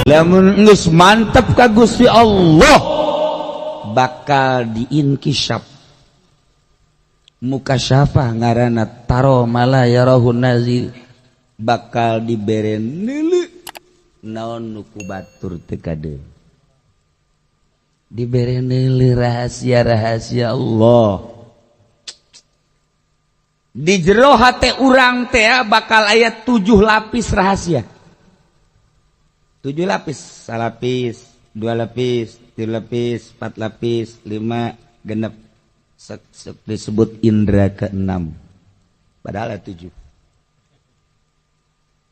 Lamun geus mantep ka Gusti Allah, bakal diinkisaf, mukasyafah ngaranna, taro ma la yarahun nazir, bakal dibere neuleu naon nu ku batur teu kadeung, dibere neuleu rahasia-rahasia Allah. Di jero hate urang teh bakal aya tujuh lapis rahasia, tujuh lapis, salapis, dua lapis, tiga lapis, empat lapis, lima, genep. Disebut indra keenam, padahal ada tujuh.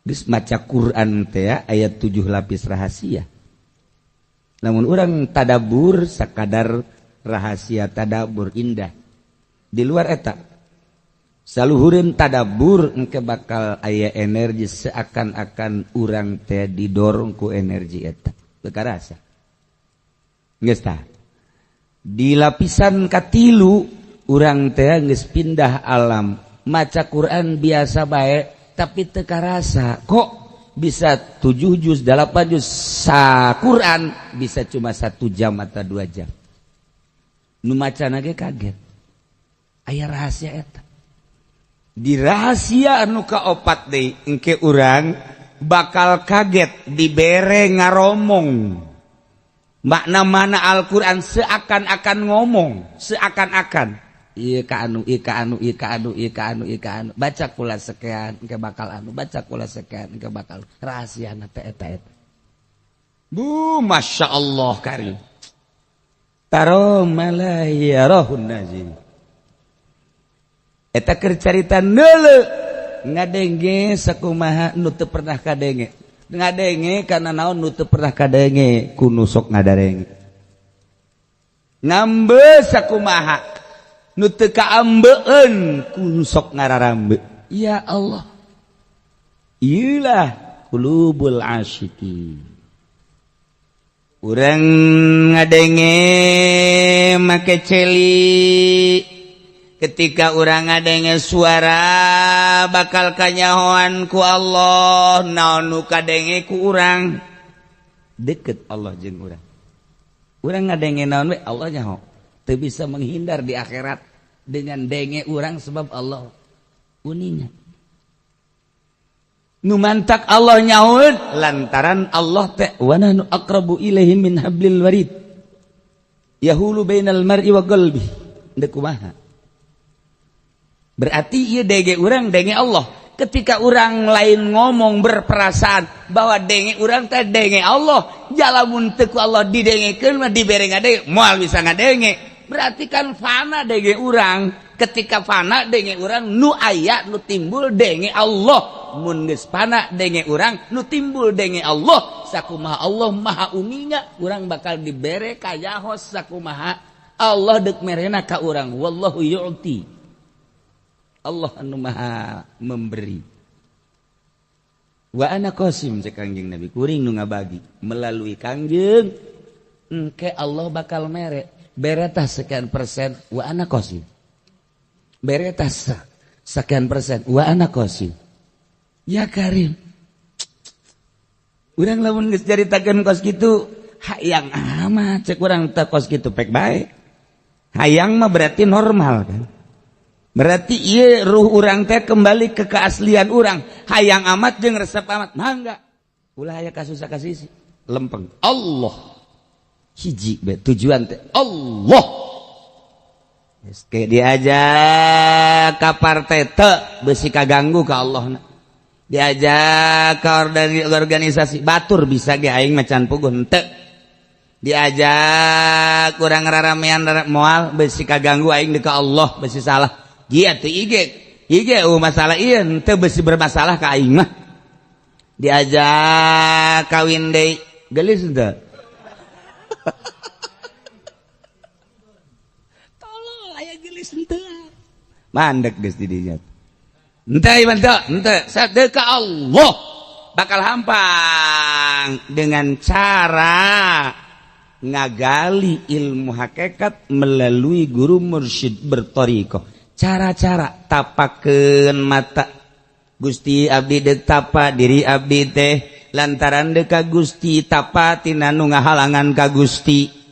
Geus maca Quran teh aya tujuh lapis rahasia, namun orang tadabur sakadar rahasia tadabur indah. Di luar eta, saluhureun tadabur, engke bakal aya energi, seakan-akan urang teh didorong ku energi eta, teu karasa. Geus tah, di lapisan katilu urang teh geus pindah alam. Maca Quran biasa bae, tapi teu karasa. Kok bisa 7 juz, 8 juz sa Quran bisa cuma 1 jam atau 2 jam? Nu macana ge kaget. Aya rahasia eta. Di rahasia anu kaopat deui, engke urang bakal kaget dibere ngaromong makna mana Al-Quran, seakan-akan ngomong, seakan-akan iya ka anu, iya ka anu, iya ka anu, iya ka anu, iya ka anu, baca kula sekian engke bakal anu, baca kula sekian engke bakal rahasia teh eta eta. Bu, masya Allah karim. Taro ma la yarahun nazir. Eta keur carita neuleu, ngadenge sakumaha nu teu pernah kadenge, ngadenge kana naon nu teu pernah kadenge ku nu sok ngadarenge, ngambe sakumaha nu teu kaambeun ku nu sok ngararambe. Ya Allah, iyalah qulubul asyikin. Urang ngadenge make celi. Ketika urang ngadenge suara, bakal kanyahoan ku Allah naon nu kadenge ku urang. Deket Allah jeung urang. Urang ngadenge naon we, Allah nyaho. Teu bisa menghindar di akhirat dengan denge urang, sebab Allah uninga. Nu mantak Allah nyahoeun lantaran Allah teh wa nahnu aqrabu ilaihi min hablil warid, yahulu bainal mar'i wa qalbi. Deuk kumaha? Berarti ieu denge urang denge Allah. Ketika orang lain ngomong berperasaan bahwa denge urang teh denge Allah, jalamun teu ku Allah didengekeun mah, dibere ngadenge moal bisa ngadenge. Berarti kan fana denge urang. Ketika fana denge urang, nu aya, nu timbul denge Allah. Mun geus fana denge urang, nu timbul denge Allah. Sakumaha Allah Maha uninga, urang bakal dibere kayaho sakumaha Allah deuk merena ka urang. Wallahu yu'ti, Allah anu maha memberi. Wa ana qasim, cek Kangjeng Nabi, kuring nu ngabagi. Melalui Kangjeng engke Allah bakal mere beretah sekian persen. Wa ana qasim, beretah sekian persen. Wa ana qasim. Ya Karim, urang lamun geus caritakeun kos kitu, hayang amat cek urang teh kos kitu pek bae. Hayang mah berarti normal kan? Berarti iya ruh urang teh kembali ke keaslian urang. Hayang amat jeung resep amat, mangga. Ulah aya kasus kasisi lempeng Allah hiji be tujuan teh Allah. Geus diajak ka partai teu besi kaganggu ka Allah. Diajak ke organisasi batur bisa ge, aing macan puguh henteu. Diajak kurang raramean moal besi kaganggu aing di ka Allah, besi salah. Iya tuh ige ige masalah, iya henteu besi bermasalah ka aing mah. Diajak kawin deui, gelis henteu? Tolol, aya gelis henteu? Mandek geus di dinya. Henteu ieu henteu, henteu sadeu ka Allah bakal hampang dengan cara ngagali ilmu hakikat melalui guru mursyid bertorikoh. Cara-cara tapakeun mata, Gusti, abdi deuk tapa, diri abdi teh. Lantaran deuk ka Gusti, tapa tina nu ngahalangan ka Gusti.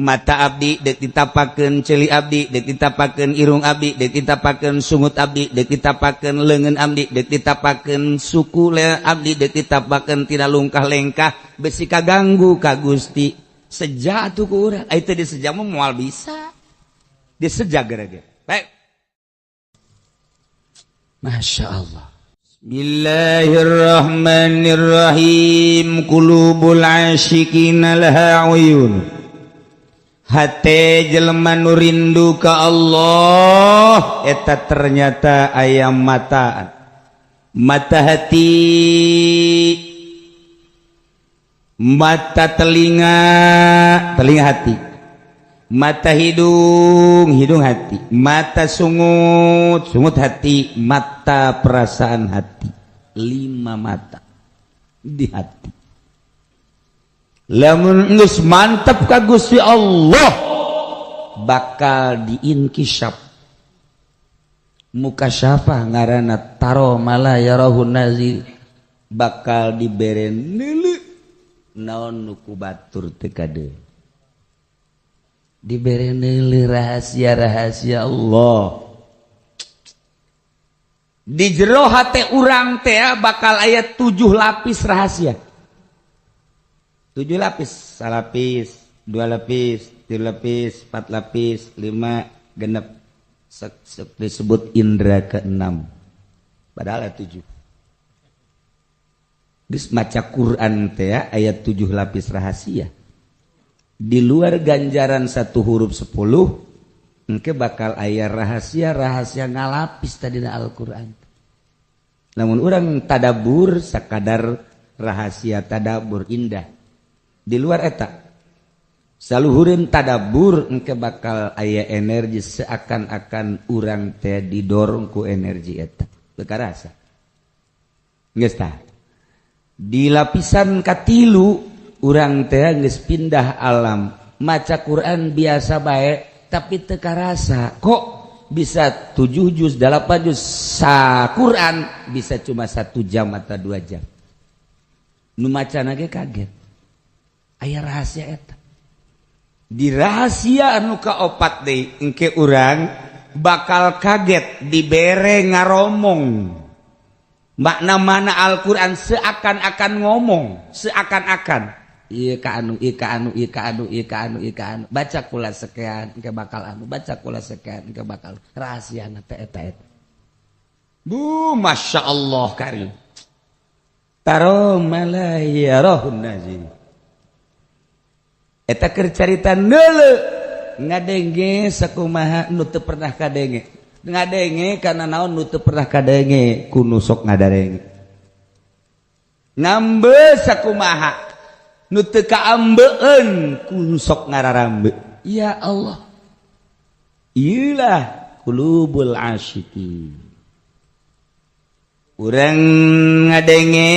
Mata abdi dek ditapakeun, ceuli abdi dek ditapakeun, irung abdi dek ditapakeun, sungut abdi dek ditapakeun, leungeun abdi dek ditapakeun, suku le abdi dek ditapakeun tina lungkah lengkah, besi kaganggu ka Gusti. Seja atuh ku urang. Ai teu diseja mah moal bisa diseja gara-gara. Baik, Masya Allah. Bismillahirrahmanirrahim. Qulubul asyiqina laha uyun. Hate jelema nu rindu ka Allah eta ternyata aya mataan. Mata hati, mata telinga, telinga hati, mata hidung, hidung hati, mata sungut, sungut hati, mata perasaan hati. Lima mata di hati. Lamun geus mantap ka Gusti Allah, bakal diinkisaf, mukasyafah ngaranna, taro mala yarahun nazir, bakal dibere neuleu naon nu ku batur teu kade, dibere neuleu rahasia-rahasia Allah. Di jero hate urang teh bakal aya tujuh lapis rahasia, tujuh lapis, salapis, dua lapis, tiga lapis, empat lapis, lima, genep. Disebut indra keenam, padahal ada tujuh. Geus maca Quran teh aya tujuh lapis rahasia. Di luar ganjaran satu huruf 10, engke bakal aya rahasia-rahasia ngalapis tadi Al-Quran. Namun orang tadabur sakadar rahasia tadabur indah. Di luar eta saluhureun tadabur, engke bakal aya energi seakan-akan urang teh didorong ku energi eta. Teu karasa geus tah. Di lapisan katilu, urang teh geus pindah alam. Maca Quran biasa bae, tapi teu karasa kok bisa 7 juz, 8 juz sa Quran bisa cuma 1 jam atau 2 jam. Nu macana ge kaget. Aya rahasia eta. Di rahasia anu kaopat deui, engke urang bakal kaget dibere ngaromong makna mana Al-Quran, seakan-akan ngomong, seakan-akan iya ka anu, iya ka anu, iya ka anu, iya ka anu, iya ka anu, baca kula sekian engke bakal anu, baca kula sekian engke bakal rahasia teh eta eta. Bu, Masya Allah karim. Taro mala yarahun nazir. Eta keur carita neuleu, ngadenge sakumaha nu teu pernah kadenge, ngadenge kana naon nu teu pernah kadenge ku nu sok ngadarenge, ngambe sakumaha nu teu kaambeun ku nu sok ngararambe. Ya Allah, iyalah qulubul asyiqin. Urang ngadenge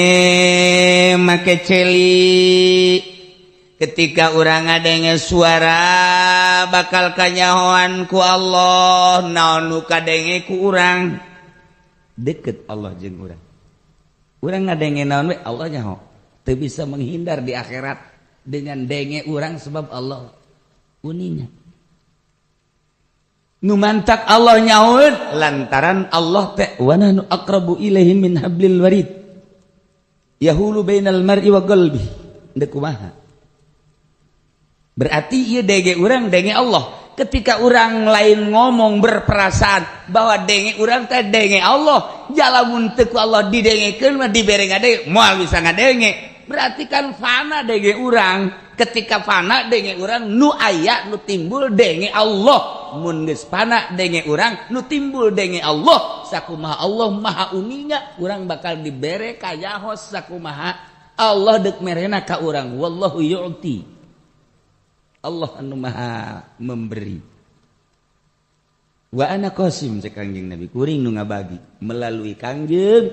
make celi. Ketika urang ngadenge suara, bakal kanyahoan ku Allah naon nu kadenge ku urang. Deket Allah jeung urang. Urang ngadenge naon we, Allah nyaho. Teu bisa menghindar di akhirat dengan denge urang, sebab Allah uninga. Nu mantak Allah nyahoeun lantaran Allah teh wa nahnu aqrabu ilaihi min hablil warid, yahulu bainal mar'i wa qalbi. Deuk kumaha? Berarti ieu denge urang denge Allah. Ketika orang lain ngomong berperasaan bahwa denge urang teh denge Allah, jalamun teu ku Allah didengekeun mah, dibere ngadenge moal bisa ngadenge. Berarti kan fana denge urang. Ketika fana denge urang, nu aya, nu timbul denge Allah. Mun geus fana denge urang, nu timbul denge Allah. Sakumaha Allah maha uninga, urang bakal dibere kayaho sakumaha Allah deuk merena ka urang. Wallahu yu'ti, Allah anu maha memberi. Wa ana qasim, cek Kangjeng Nabi, kuring nu ngabagi. Melalui Kangjeng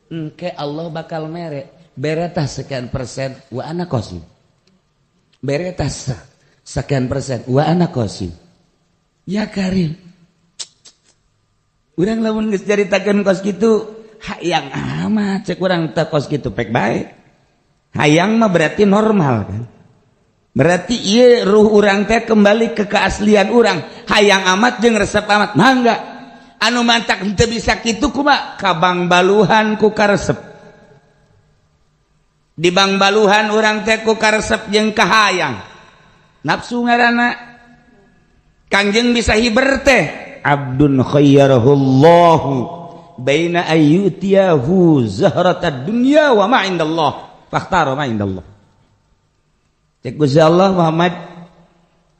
engke Allah bakal mere beretah sekian persen. Wa ana qasim, beretah sekian persen. Wa ana qasim. Ya karim, urang lamun geus caritakeun kos kitu, Hayang amat cek urang teh kos kitu pek bae. Hayang mah berarti normal kan. Berarti ieu ruh urang teh kembali ke keaslian urang. Hayang amat jeung resep amat. Mangga. Anu mantak henteu bisa kitu kumaha? Ka Bangbaluhan ku karesep. Di Bangbaluhan urang teh ku karesep jeung kahayang. Nafsu ngaranna. Kangjeng bisa hiber teh. Abdun khayyarahullahu baina ayyutiyahu zahratad dunya wa ma indallah fakhtara ma indallah. Cek Gusti Allah Muhammad,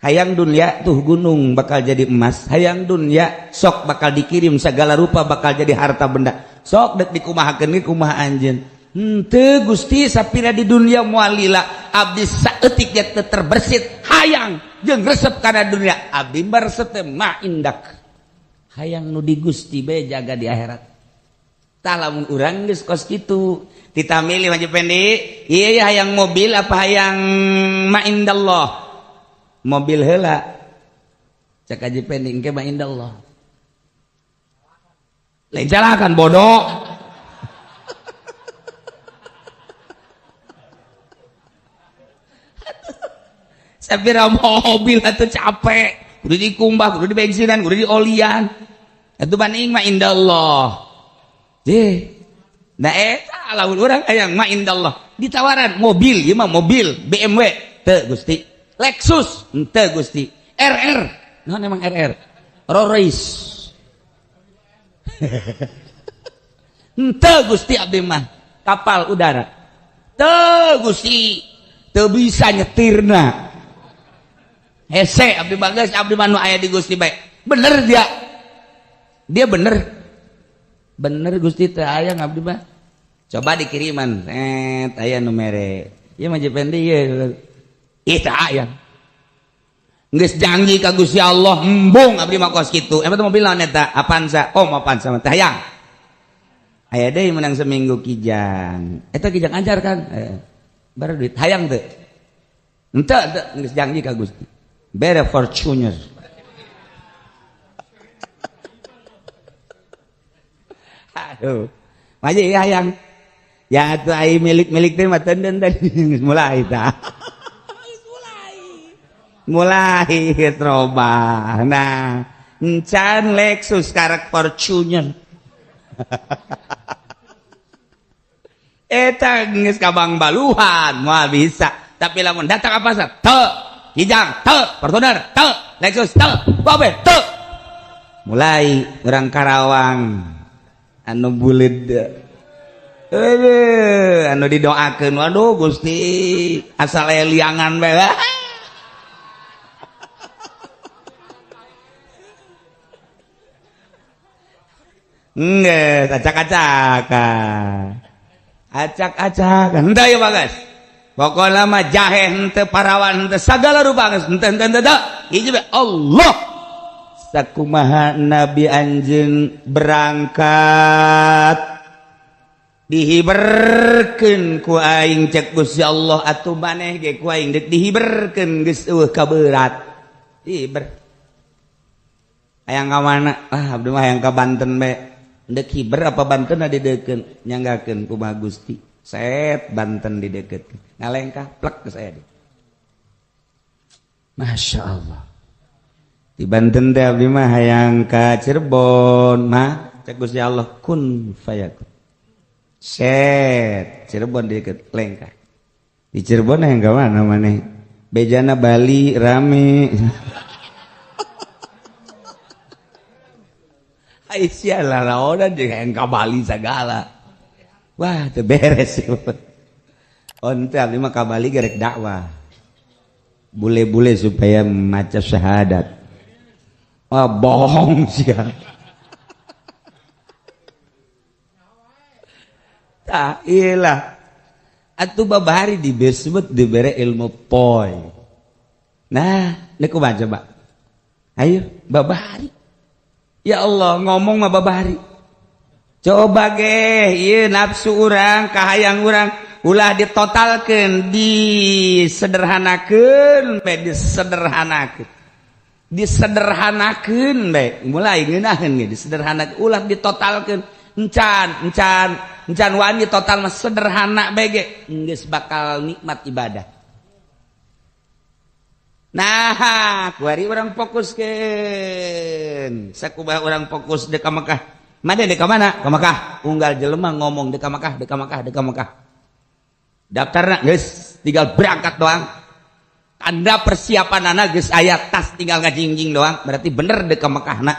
hayang dunia tuh gunung bakal jadi emas, hayang dunia sok bakal dikirim segala rupa bakal jadi harta benda, sok dek dikumahakeun ge kumaha anjeun. Henteu Gusti, sapira di dunia moal lila, abdi saeutik ge teu terbersit hayang jeung resep kana dunia, abdi resep teh ma indak. Hayang nu di Gusti bae jaga di akhirat. Tah lamun urang geus kos kitu, tita milih Haji Pendi, ieu hayang mobil apa hayang ma indallah? Mobil heula. Cek Haji Pendi engke ma indallah. Lain calakan bodoh. Sapira mobil atuh capek, kudu dikumbah, kudu dibensinan, kudu diolian. Atuh banding ma indallah. Deh. Nah eta lamun urang hayang ma indallah. Ditawaran mobil, ieu mah mobil BMW, teu Gusti. Lexus, henteu Gusti. RR, naon emang RR? Rolls. Henteu Gusti abdi mah kapal udara. Teu Gusti, teu bisa nyetirna. Hese abdi mah geus, abdi mah nu aya di Gusti bae. Bener dia. Dia bener. Bener Gusti teu aya abdi mah. Coba dikiriman, aya nu mere. Ieu mah Jependi ieu. Ih teu aya. Geus janji ka Gusti Allah, embung abdi mah kos kitu. Emang teh mobil naon eta? Avanza. Oh, Avanza mah teh hayang. Aya deui menang seminggu Kijang. Eta Kijang ajar kan? Baru duit hayang teu. Henteu teu geus janji ka Gusti. Bere Fortuner. Aduh. Maji hayang. Ya atuh ai milik-milik teh mah teunden tadi geus mulai tah. Mulai robah. Nah, encan Lexus karek Fortuner. Eta geus ka Bangbaluhan moal bisa. Tapi lamun datang apa sa? Teu. Kijang, teu, Fortuner, teu, Lexus, teu, babe, teu. Mulai orang Karawang anu buleud. Anu didoakeun, waduh Gusti, asal aya liangan bae. Geus acak-acakan. Acak-acakan. Henteu ieu bagas. Pokona mah jahe henteu parawan henteu sagala rupa geus henteu henteu henteu. Hiji bae Allah. Sakumaha Nabi anjeun berangkat dihiberkeun ku aing cek Gusti Allah atuh maneh ge ku aing deuk dihiberkeun geus eueuh kaberat. Hiber. Hayang ka mana? Ah abdi mah hayang ka Banten bae. Deuk hiber apa Banten dideukeun nyanggakeun kumaha Gusti. Set Banten dideukeutkeun. Ngalengkah plek ke saya. Masya Allah. Di Banten teh abdi mah hayang ka Cirebon mah cek Gusti Allah kun fayakun. Set Cirebon deket lengkah. Di Cirebon hayang ka mana maneh? Bejana Bali rame. Aisyah lah laonan jeung hayang ka Bali sagala. Wah, teu beres. Onte abdi mah ka Bali gerek dakwah. Bule-bule supaya maca syahadat. Wah, bohong sih. Tak iyalah. Atuh babari disebut dibere ilmu poy. Nah, ini kumaha coba? Ayo, babari. Ya Allah, ngomong mah babari. Coba ge, ieu nafsu urang, kahayang urang ulah ditotalkeun, disederhanakeun, bae disederhanakeun. Disederhanakeun bae, mulai ngeunaheun ge disederhanakeun, ulah ditotalkeun. Encan, encan, encan wani total mah, sederhana bege geus bakal nikmat ibadah. Nah, kuari urang fokuskeun sakumaha urang fokus dek ka Mekah. Mana dek ka mana? Ka Mekah. Unggal jelema ngomong dek ka Mekah, dek ka Mekah, dek ka Mekah. Daftarna geus, tinggal berangkat doang. Tanda persiapan anak geus aya, tas tinggal ngajingjing doang, berarti bener dek ka Mekah. Na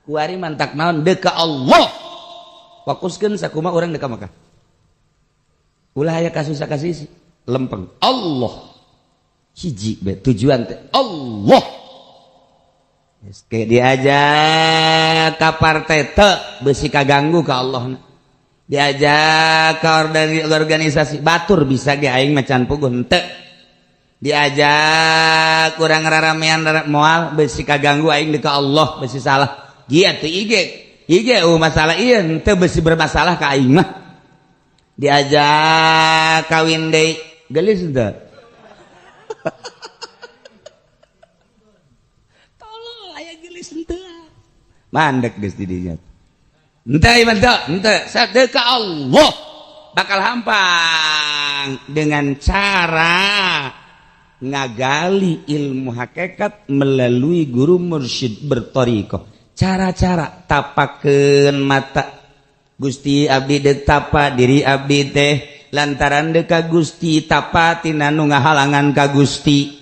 kuari mantak naon? Dek ka Allah. Fokuskeun sakumaha urang dek ka Mekah, ulah aya kasus kasih lempeng. Allah hiji be tujuan teh Allah. Geus diajak ka partai teu besi kaganggu ka Allah, diajak ke organisasi batur bisa ge aing macan puguh henteu, diajak kurang raramean moal besi kaganggu aing di ka Allah, besi salah gia teu ige ige masalah ieu henteu besi bermasalah ka aing mah. Diajak kawin deui, gelis henteu? Tolol, aya gelis henteu? Mandek geus di dinya. Henteu ieu mah, henteu henteu ka Allah bakal hampang dengan cara ngagali ilmu hakikat melalui guru mursyid bertorikoh. Cara-cara tapakeun mata, Gusti, abdi dek tapa diri abdi teh lantaran dek ka Gusti, tapa tina nu ngahalangan ka Gusti.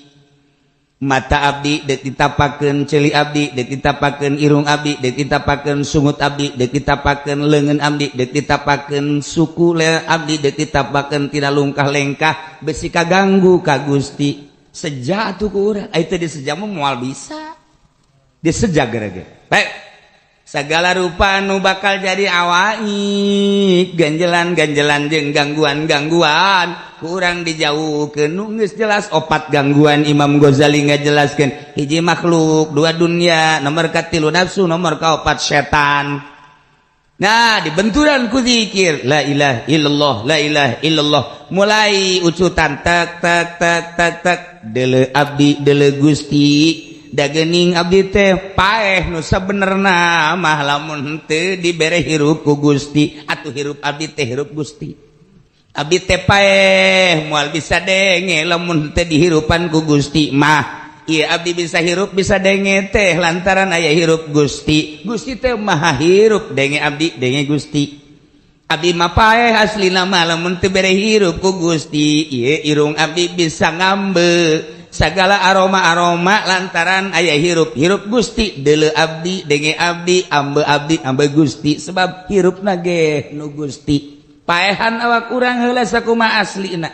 Mata abdi dek ditapakeun, ceuli abdi dek ditapakeun, irung abdi dek ditapakeun, sungut abdi dek ditapakeun, leungeun abdi dek ditapakeun, suku le abdi dek ditapakeun tina lungkah lengkah besi kaganggu ka Gusti. Seja atuh ku urang aya teh diseja mah moal bisa diseja gara-gara. Baik, segala rupa nu bakal jadi awaik, ganjelan-ganjelan jeung gangguan-gangguan kurang dijauhkeun. Nu geus jelas opat gangguan, Imam Ghazali ngajelaskeun: hiji makhluk, dua dunia, nomor katilu nafsu, nomor kaopat setan. Nah, dibenturan ku zikir la ilaha illallah, la ilaha illallah, mulai ucutan tek tek tek tek tek, deuleu abdi deuleu Gusti. Dagening abdi teh paeh nu sabenerna mah lamun henteu dibere hirup ku Gusti. Atuh hirup abdi teh hirup Gusti. Abdi teh paeh moal bisa denge lamun henteu dihirupan ku Gusti mah. Ieu abdi bisa hirup, bisa denge teh lantaran aya hirup Gusti. Gusti teh maha hirup, denge abdi denge Gusti. Abdi mah paeh aslina mah lamun teu bere hirup ku Gusti. Ieu irung abdi bisa ngambe segala aroma-aroma lantaran aya hirup hirup Gusti. Deuleu abdi denge abdi, ambe abdi ambe Gusti, sebab hirup nage nu Gusti. Paehan awak urang heula sakumaha aslina.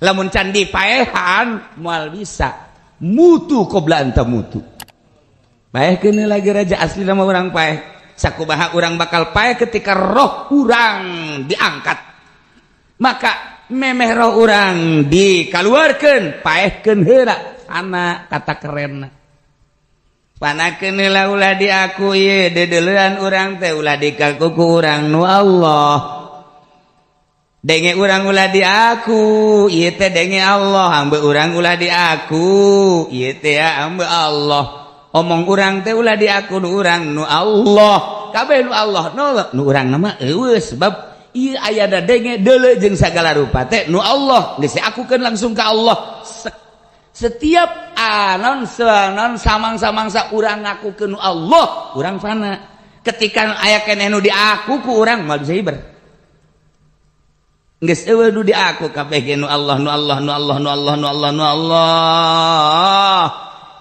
Lamun can dipaehan moal bisa. Mutu qobla anta mutu, paehkeun lagi raja. Asli nama urang paeh sakumaha? Urang bakal paeh ketika roh urang diangkat. Maka memeh roh urang dikaluarkeun, paehkeun heula. Ana kata keren, panakeun heula, ulah diaku ieu deudeulean urang teh ulah dikaku ku urang, nu Allah. Denge urang ulah diaku, ieu teh denge Allah. Ambe urang ulah diaku, ieu teh ambe Allah. Omong urang teh ulah diaku, nu urang nu Allah. Kabeh nu Allah, nu nu urang nama eueuh, sebab ieu aya da denge deuleu jeung sagala rupa teh nu Allah. Geus akukeun langsung ka Allah. Setiap anon non samang-samangsa urang ngakukeun nu Allah, urang fana. Ketika aya keneh nu diaku ku urang, moal bisa hiber. Geus eueuh nu diaku, kabeh ge nu Allah, nu Allah, nu Allah, nu Allah, nu Allah, nu Allah.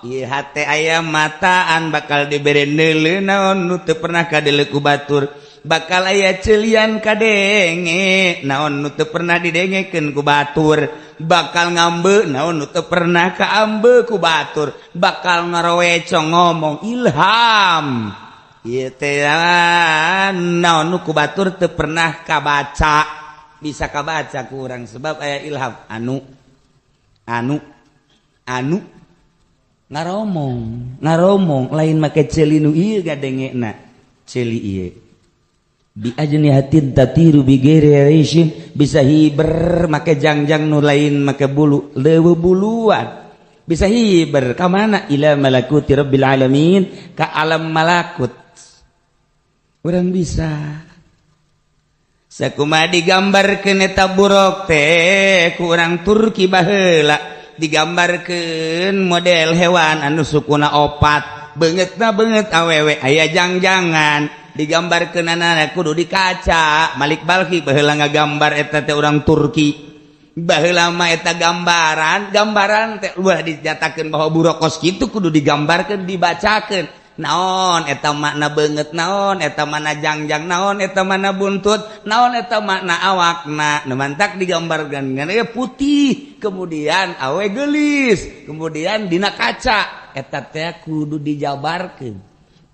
Ieu hate aya mataan bakal dibere neuleu naon nu teu pernah kadeuleu ku batur, bakal aya celian kadenge naon nu teu pernah didengekeun ku batur, bakal ngambe naon nu teu pernah kaambe ku batur, bakal ngaroweco ngomong ilham ieu teh naon nu ku batur teu pernah kabaca, bisa kabaca ku urang sebab aya ilham anu anu anu ngaromong ngaromong lain make ceuli nu ieu gadengena, ceuli ieu bi ajnihatin tatiru bi ghairi rishin, bisa hiber make jangjang nu lain make bulu, leuweuh buluan, bisa hiber ka mana? Ila malakuti rabbil alamin, ka alam malakut. Urang bisa Sakumaha digambarkeun eta buruk teh ku urang Turki baheula, digambarkeun model hewan anu sukuna opat, beungeutna beungeut awewe, aya jangjangan, digambarkeun anak kudu di kaca. Malik Balki baheula ngagambar eta teh, urang Turki baheula mah. Eta gambaran gambaran teh ulah dinyatakeun bahwa buruk kos kitu, kudu digambarkeun, dibacakeun naon eta makna beungeut, naon eta mana jangjang, naon eta mana buntut, naon eta makna awakna. Nu mantak digambarkan dengan putih, kemudian awe gelis, kemudian dina kaca eta teh kudu dijabarkeun.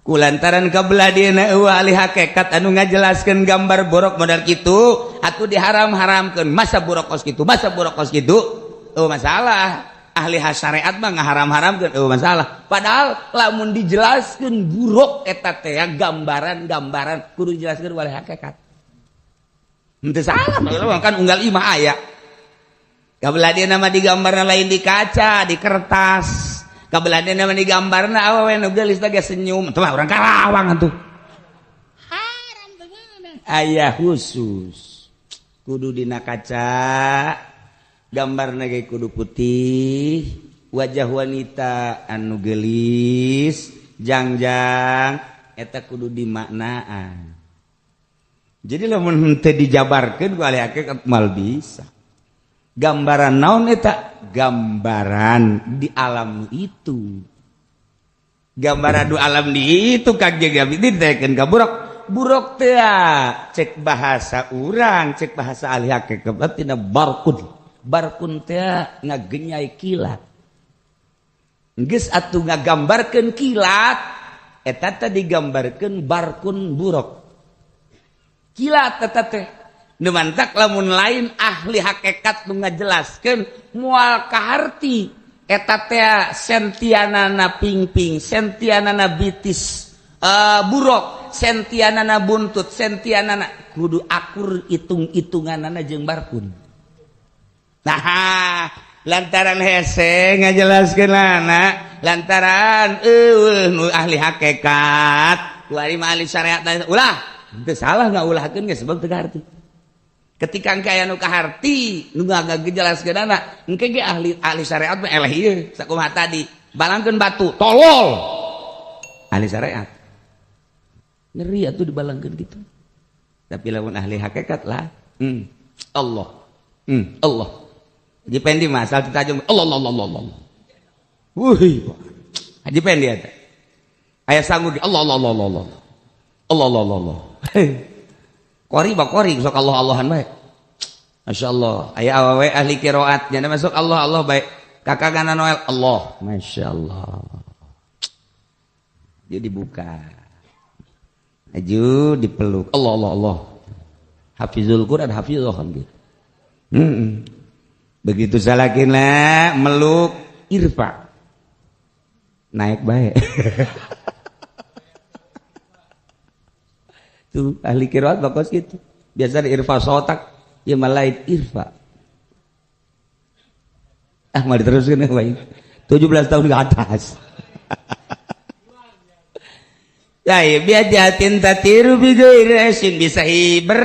Kulantaran kabelah dieuna eueuh ahli hakikat anu ngajelaskeun gambar buruk model kitu, atuh diharam-haramkeun. Masa buruk kos kitu, masa buruk kos kitu, oh masalah ahli syariat mah ngaharam-haramkeun, oh masalah. Padahal lamun dijelaskeun buruk eta teh gambaran-gambaran kudu dijelaskeun oleh hakikat, henteu salah kan. Unggal imah aya kabelah dia nama digambarna lain di kaca, di kertas. Kabelah dia nama digambarna awewe nu geulis teh senyum. Tuh urang Karawang atuh haram teu. Aya khusus kudu dina kaca, gambar ge kudu putih, wajah wanita anu gelis, jangjang, eta kudu dimaknaan. Jadi lamun henteu dijabarkeun ku ahli hakikat mal bisa gambaran naon eta, gambaran di alam itu, gambaran di alam di itu. Kag ditekeun ka buruk. Buruk teh cek bahasa urang, cek bahasa ahli hakikat tina barkun. Barkun teh ngagenyai kilat. Geus atuh ngagambarkeun kilat eta teh digambarkeun barkun buruk, kilat eta teh. Nu mantak lamun lain ahli hakikat nu ngajelaskeun moal kaharti eta teh. Sentianana pingping, sentianana bitis, buruk, sentianana buntut, sentianana kudu akur hitung-hitunganana jeung barkun. Nah, lantaran hese ngajelaskeun lana, lantaran eueuh nu ahli hakikat, ku ahli syariat ulah, teu salah ngaulahkeun ge sebab teu kaharti. Ketika engke aya nu kaharti nu ngajelaskeunana, engke ge ahli ahli syariat mah eleh ieu. Sakumaha tadi balangkeun batu, tolol ahli syariat, ngeri atuh dibalangkeun gitu. Tapi lamun ahli hakikat lah, Allah, Allah. Haji Pendi mah asal ditajung Allah Allah Allah Allah. Wuih. Haji Pendi eta. Aya sanggup Allah Allah Allah Allah. Allah Allah Allah Allah. Kori ba kori sok Allah Allahan bae. Masya Allah. Aya awewe ahli qiraat nya masuk Allah Allah bae. Kakak gana Noel Allah. Masya Allah. Dia dibuka. Aju dipeluk. Allah Allah Allah. Hafizul Quran, hafizah kan gitu. Begitu salakina meluk, irfa, naik baik. Tuh ahli qiraat bakos gitu. Biasa irfa sotak ya, malain irfa. Ah, mau diteruskan ya baik. 17 tahun ke atas. Ya, biar jatin tatiru bi bisa hiber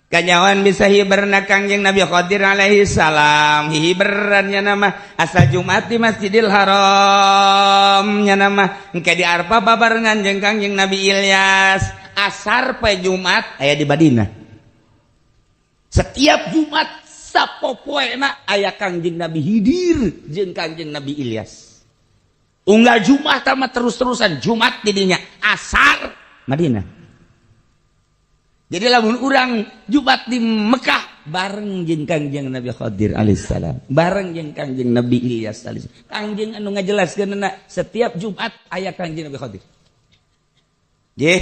kanyawan, bisa hiberna Kangjeng Nabi Khadir alaihi salam. Hiberannya nama asal Jumat di Masjidil Haram nya nama engke di Arfa babarengan jeung Kangjeng Nabi Ilyas. Asar pe Jumat aya di Madinah. Setiap Jumat sapopoena aya Kangjeng Nabi Hidir jeung Kangjeng Nabi Ilyas. Unggal Jumat mah terus-terusan Jumat didinya, asar Madinah. Jadi lamun urang Jumat di Mekah bareng jeung Kangjeng Nabi Khadir alaihissalam, bareng jeung Kangjeng Nabi Ilyas alaihissalam. Kangjeng anu ngajelaskeun setiap Jumat aya Kangjeng Nabi Khadir. Nggih.